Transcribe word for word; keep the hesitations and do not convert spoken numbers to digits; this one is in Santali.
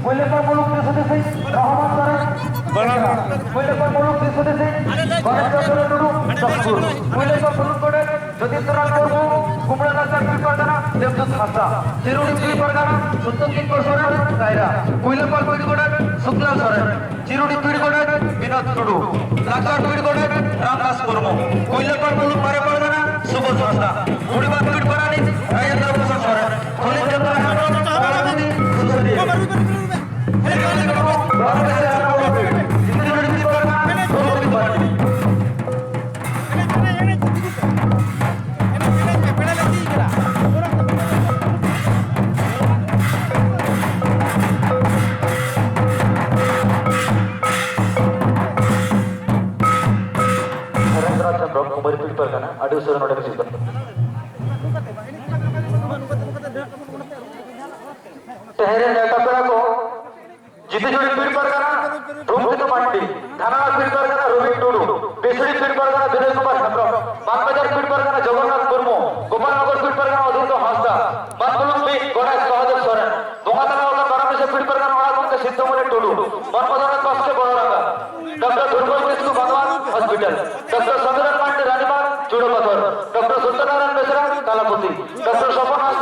ᱠᱩᱭᱞᱟᱹᱯᱟᱞ ᱢᱩᱞᱩᱠ ᱫᱤᱥ ᱦᱩᱫᱤᱥᱤᱡ ᱨᱚᱦᱚᱢᱟᱱ ᱥᱚᱨᱮᱱ, ᱠᱩᱭᱞᱟᱹᱯᱟᱞ ᱢᱩᱞᱩᱠ ᱫᱤᱥ ᱦᱩᱫᱤᱥᱤᱡ ᱜᱚᱱᱮᱥ ᱪᱚᱸᱫᱽᱨᱚ ᱴᱩᱰᱩ, ᱥᱚᱠᱛᱯᱩᱨ᱾ ᱠᱩᱭᱞᱟᱹᱯᱟᱞ ᱢᱩᱞᱩᱠ ᱜᱚᱰᱮᱛ ᱡᱳᱛᱤᱱᱫᱨᱚᱱᱟᱛᱷ ᱢᱩᱨᱢᱩ, ᱠᱩᱢᱲᱟᱨᱟᱡᱟ ᱯᱤᱲ ᱯᱟᱨᱜᱟᱱᱟ ᱫᱮᱵᱫᱩᱛ ᱦᱟᱸᱥᱫᱟ, ᱪᱤᱨᱩᱰᱤ ᱯᱤᱲ ᱯᱟᱨᱜᱟᱱᱟ ᱥᱚᱛᱭᱚᱡᱤᱛ ᱥᱚᱨᱮᱱ ᱠᱟᱭᱨᱟ, ᱠᱩᱭᱞᱟᱹᱯᱟᱞ ᱯᱤᱲ ᱜᱚᱰᱮᱛ ᱥᱩᱠᱞᱟᱞ ᱥᱚᱨᱮᱱ, ᱪᱤᱨᱩᱰᱤ ᱯᱤᱲ ᱜᱚᱰᱮᱛ ᱵᱤᱱᱳᱫ ᱴᱩᱰᱩ, ᱞᱟᱠᱪᱟᱨ ᱯᱤᱲ ᱜᱚᱰᱮᱛ ᱨᱟᱢᱫᱟᱥ ᱢᱩᱨᱢᱩ, ᱠᱩᱭᱞᱟᱹᱯᱟᱞ ᱢᱩᱞᱩᱠ ᱢᱟᱨᱮ ᱯᱟᱨᱜᱟᱱᱟ ᱥᱩᱵᱳᱫᱷ ᱦᱟᱸᱥᱫᱟ, ᱠᱩᱲᱤᱵᱟᱨ ᱯᱤᱲ ᱯᱟᱨᱟᱱᱤᱠ ᱨᱟᱡᱮᱱᱫᱨᱚ ᱯᱨᱚᱥᱟᱫᱽ ᱥᱚᱨᱮᱱ, ᱠᱷᱚᱞᱤᱞ ᱪᱚᱸᱫᱽᱨᱚ ᱦᱮᱢᱵᱨᱚᱢ, ᱯᱟᱨᱟᱵᱚᱛᱤ ᱥᱩᱥᱟᱹᱨᱤᱭᱟᱹ᱾ ᱥᱩᱨᱮᱱᱫᱨᱚ ᱦᱮᱢᱵᱨᱚᱢ, ᱠᱩᱢᱟᱨᱤ ᱯᱤᱲ ᱯᱟᱨᱜᱟᱱᱟ, ᱟᱹᱰᱤ ᱩᱥᱟᱹᱨᱟ ᱱᱚᱰᱮ ᱠᱚ ᱦᱤᱡᱩᱜ ᱠᱟᱱᱟ᱾ ᱛᱮᱦᱮᱧ ᱨᱮᱱ ᱱᱮᱣᱛᱟ ᱯᱮᱲᱟ ᱠᱚ, ᱡᱤᱛᱤᱡᱩᱲᱤ ᱯᱤᱲ ᱯᱟᱨᱜᱟᱱᱟ ᱨᱚᱢᱛᱤᱠᱟ ᱢᱟᱱᱰᱤ, ᱫᱷᱟᱱᱟᱲᱟ ᱯᱤᱲ ᱯᱟᱨᱜᱟᱱᱟ ᱨᱚᱵᱤᱱ ᱴᱩᱰᱩ, ᱵᱤᱥᱲᱤ ᱯᱤᱲ ᱯᱟᱨᱜᱟᱱᱟ ᱵᱤᱱᱚᱭ ᱠᱩᱢᱟᱨ ᱦᱮᱢᱵᱨᱚᱢ, ᱢᱟᱱᱵᱟᱡᱟᱨ ᱯᱤᱲ ᱯᱟᱨᱜᱟᱱᱟ ᱡᱚᱜᱚᱱᱱᱟᱛᱷ ᱢᱩᱨᱢᱩ, ᱜᱳᱯᱟᱞᱱᱚᱜᱚᱨ ᱯᱤᱲ ᱯᱟᱨᱜᱟᱱᱟ ᱚᱫᱷᱤᱱᱫᱚ ᱦᱟᱸᱥᱫᱟ, ᱢᱟᱱ ᱢᱩᱞᱩᱠ ᱢᱤᱫ ᱜᱚᱰᱮᱛ ᱥᱚᱦᱚᱫᱮᱵ ᱥᱚᱨᱮᱱ, ᱵᱚᱸᱜᱟ ᱛᱟᱞᱟ ᱟᱠᱟᱱ ᱵᱟᱨᱟᱢᱤᱥᱟ ᱯᱤᱲ ᱯᱟᱨᱜᱟᱱᱟ ᱚᱲᱟᱜ ᱜᱚᱢᱠᱮ ᱥᱤᱫᱽᱫᱷᱚ ᱢᱚᱱᱤ ᱴᱩᱰᱩ, ᱢᱚᱱ ᱢᱚᱫᱚᱱ ᱵᱟᱥᱠᱮ ᱵᱚᱲᱚ ᱨᱟᱸᱜᱟ, ᱰᱚᱠᱴᱚᱨ ᱫᱩᱨᱵᱚᱞ ᱠᱤᱥᱠᱩ ᱵᱟᱜᱽᱣᱟᱱ ᱦᱚᱥᱯᱤᱴᱟᱞ, ᱰᱚᱠᱴᱚᱨ ᱥᱚᱢᱤᱨᱚᱱ ᱢᱟᱱᱰᱤ ᱨᱟᱱᱤᱵᱟᱸᱫᱷ ᱪᱩᱲᱟᱹᱯᱟᱛᱷᱚᱨ, ᱰᱚᱠᱴᱚᱨ ᱥᱚᱛᱭᱚᱱᱟᱨᱟᱭᱚᱱ ᱵᱮᱥᱨᱟ ᱛᱟᱞᱟᱯᱩᱛᱤ, ᱰᱚᱠᱴᱚᱨ ᱥᱚᱯᱚᱱ ᱦᱟᱸᱥᱫᱟ